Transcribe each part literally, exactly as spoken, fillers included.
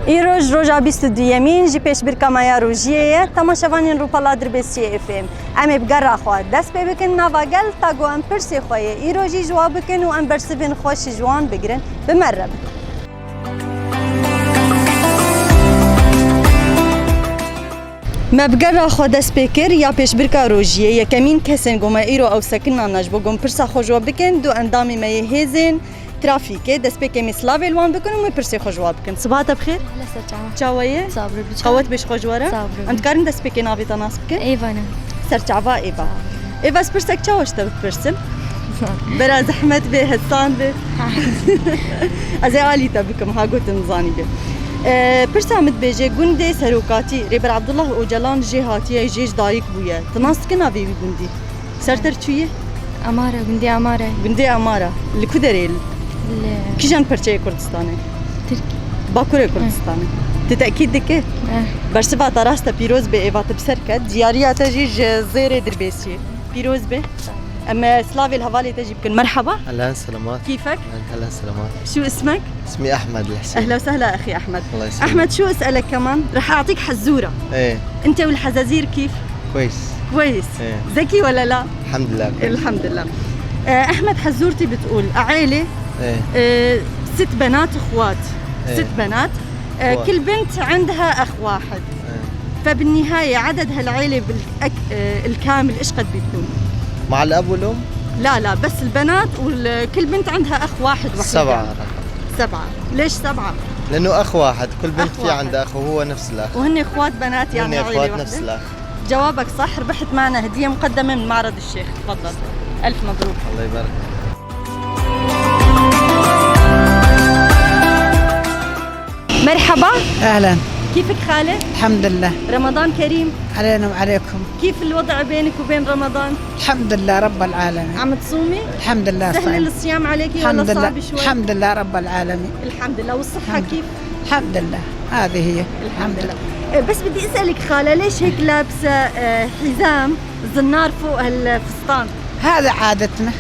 Îroj roja bîst û duyemîn ji pêşbirka me ya rojiyê ye. Temaşevanên Rûpela Dirbêsiyê F M. Em ê bi gera xwe dest pê bikin. Nava gel ta ku em pirsê xwe yê îrojî ji wa bikin û em bersivên xwe ji wan bigirin. Bi me re bidin. Me bi gera xwe dest pê kir ya pêşbirka rojiyê. Yekemîn kesên ku me îro ew sekinane ji bo ku em pirsa xwe ji we bikin, du endamê me yê hêzên trafîkê, destpêkê em ê silavê li wan bikin û em ê pirsê xwe ji wan bikin. Sibaha te bi xêr? Hele ser çawa. Çawa ye? Sax bî, çawa? Qewet bê ji xwe ji we re. Sax bî. Em dikarin destpêkê navê te nas bikin? Êva ne. Serçava Êva. Sax bî. Êva, ez pirsek çawa ji te bipirsim? Bera zehmet bê, hesan bê. Ez ê alî te bikim, ha gotin zanî bê. E, pirsa min dibêje, gundê serokatî, Rêber Abdullah Ocalan jê hatiye, jê ji dayik bûye. Tu nas dikin navê wî gundî? Ser te re çûye? Amara, gundê Amara. Gundê Amara. Li ku derê? Li kîjan perçeyê Kurdistanê? Tirk. Bakurê Kurdistanê. Tu tekîd dikî? Eh. Bersiva te rast e, pîroz be, êva te bi ser ket. Diyariya te jî ji zêrê Dirbêsiyê. Pîroz be. Em, e, silavê li hevalê te jî bikin. Merhaba. أهلًا، سلامات. كيفك؟ أهلًا، سلامات. شو اسمك؟ اسمي أحمد الحسين. أهلا وسهلا أخي أحمد. الله يسلمك. أحمد، شو أسألك كمان؟ رح أعطيك حزورة. إيه. أنت والحزازير كيف؟ كويس. كويس. إيه. ذكي ولا لا؟ الحمد لله، كويس. الحمد لله. آه، أحمد، حزورتي بتقول، عيلة، إيه. آه، ست بنات إخوات. إيه. ست بنات. آه، إخوات. كل بنت عندها أخ واحد. إيه. فبالنهاية عدد هالعيلة بالأك-، آه، الكامل إيش قد بيكون؟ مع الأب والأم؟ لا، لا، بس البنات وال-، كل بنت عندها أخ واحد وحيدة. سبعة. سبعة. ليش سبعة؟ لأنه أخ واحد، كل بنت أخ في واحد. عندها أخ وهو نفس الأخ. وهن إخوات بنات، يعني وهن عيلة إخوات واحدة؟ نفس الأخ. جوابك صح، ربحت معنا هدية مقدمة من معرض الشيخ. تفضل. ألف مبروك. الله يبارك. مرحبا. أهلًا. كيفك خالة؟ الحمد لله. رمضان كريم. علينا وعليكم. كيف الوضع بينك وبين رمضان؟ الحمد لله رب العالمين. عم تصومي؟ الحمد لله سهل صايم. الصيام عليكي ولا الحمد لله. صعب شوي؟ الحمد لله رب العالمين. الحمد لله. والصحة الحمد كيف؟ لله. الحمد لله. هذه هي. الحمد لله. إيه، بس بدي أسألك خالة، ليش هيك لابسة، آه، حزام زنار فوق هالفستان؟ هذا عادتنا.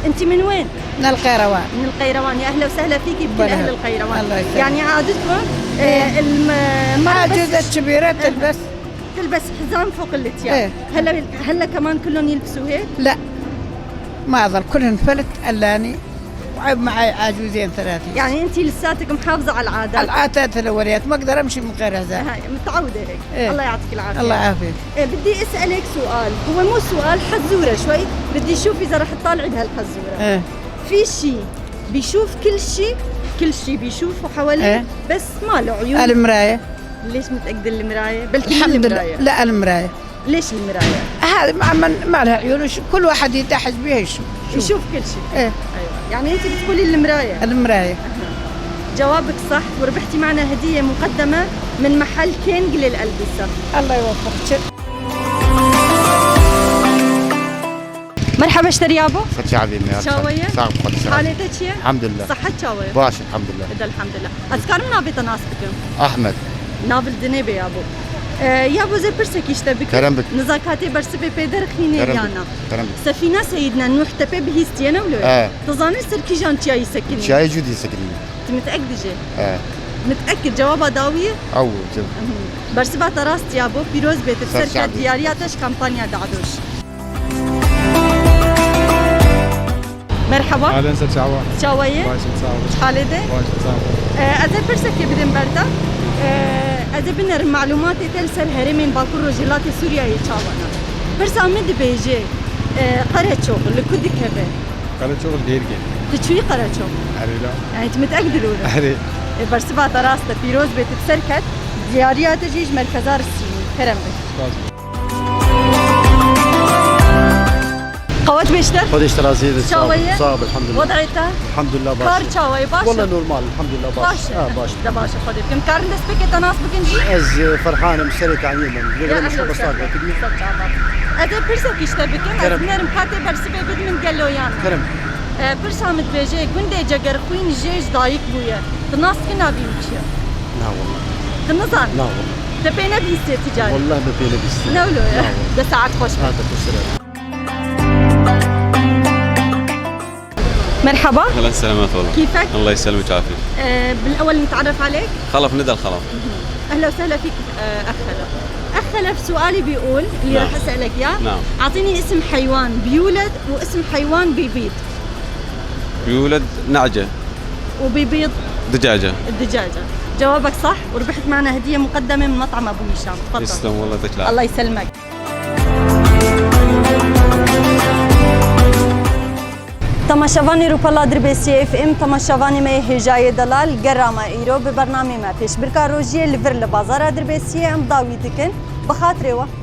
أنت من وين؟ من القيروان. من القيروان، يا أهلا وسهلا فيكي بكل أهل القيروان. الله يسلمك. يعني عادتكم، آه، إيه. الم-، المرأة بس عجوزة كبيرة تلبس. تلبس حزام فوق التياب. إيه. هلا، هلا كمان كلهم يلبسوا هيك؟ لا. ما أظن، كلهم فلت ألاني. وعيب معي عجوزين ثلاثة. يعني أنت لساتك محافظة على العادات؟ العادات الأوليات، ما أقدر أمشي من غير هذا. هاي، متعودة هيك. إيه. الله يعطيك العافية. الله يعافيك. إيه، بدي أسألك سؤال، هو مو سؤال، حزورة شوي، بدي أشوف إذا رح تطالعي بهالحزورة. إيه. في شي بيشوف كل شي، كل شي بيشوفه حواليه، إيه. بس ما له عيون. المراية. ليش متأكدة المراية؟ بلكي مو الحمد لله. المراية. لا، المراية. ليش المراية؟ هذه ما، ما، ما لها عيون، وش-، كل واحد يتحج بيها يشوف. شوف. يشوف كل شيء. إيه. أيوة. يعني أنت بتقولي المراية. المراية. أها. جوابك صح، وربحتي معنا هدية مقدمة من محل كينج للألبسة. الله يوفقك. مرحبا، اشتري يابو. Ser çavê me ya. Çawa ye? Sağ ol, sağ ol. Halê te çi ye? Elhamdülillah. Sihet çawa ye? Baş, elhamdülillah. Ede, elhamdülillah. Ez karim navê te nas bikim? Ahmet. Nav li dinê be yabo. E, yabo, ez ê pirsekî ji te bikim. Kerem bik. Niza katê bersivê pê derxînê ya na? Kerem bik. Sefîna Seyîdna Nûh te pê bihîstiye, ne wilo ye? E. Tu zanî ser kîjan çiyayî sekinî? Çiyayê Cûdî sekinî. Tu mitekid î jê? E. Mitekid, cewaba dawî ye? Ew, cem. Mhm. Bersiva te rast yabo, pîroz bê, tu ser ket, diyariya te ji kampanya Da'doş. Merhaba. Ahlen, ser çawa. Çawa ye? Baş in, sağ ol. Halê de? Baş in, sağ ol. E, ez ê pirsekê bidim ber te. E, ez ê binerim malûmatê te li ser herêmên Bakur Rojhilatê Sûriyeyê çawa ne. Pirsa min dibêje, e, Qereçox li ku dikeve? Qereçox li Dêrgê. Tu çûyî Qereçox? Erê la. Yani tu mitekid î? Erê. E, bersiva te rast e, pîroz bê, tu bi ser ket. Diyariya te jî ji merkeza re sînî. Kerem be. Spas. Qewet bê ji te. Xwedê ji te razî be. Çawa ye? Sağ ol, elhamdülillah. Wed'ê te? Elhamdülillah, baş. Kar çawa ye? Baş e? Walla normal, elhamdülillah, baş. Baş e. Ha, baş. De baş e, Xwedê bikim. Karin destpêkê te nas bikin jî? Ez, e, Ferhan im, serê Kaniyê me. Ya, ehlen, sehlen. Ser çava. Ez ê pirsekî ji te bikim, ez binerim katê bersivê bidim gelo yan. Kerem. E, pirsa min dibêje, gundê Cegerxwîn jê ji dayik bûye. Tu nas dikin navê wî çi ye? Na wallah. Tu nizan? Na wallah. Te pê nebihîstiye ti carî? Wallah me pê nebihîstiye. Ne wilo ye? Na wallah. De saet xweş be. Ha, te xweş be. مرحبا. اهلا، سلامات والله. كيفك؟ الله يسلمك ويعافيك. آه، بالأول نتعرف عليك. خلف، ندى الخلف. أهلا وسهلا فيك، آه، أخ خلف. أخ خلف، سؤالي بيقول، اللي نعم. رح أسألك إياه، نعم. أعطيني اسم حيوان بيولد واسم حيوان بيبيض. بيولد نعجة. وبيبيض دجاجة. الدجاجة. جوابك صح، وربحت معنا هدية مقدمة من مطعم أبو هشام. تفضل. يسلم والله، يعطيك العافية. الله يسلمك. Temaşevanê Rûpela Dirbêsiyê F M, temaşevanê me yê hêjayê delal, gera me îro bi bernamê me pêşbirka rojiyê li vir li bazara Dirbêsiyê em dawî dikin. Bi xatirê we.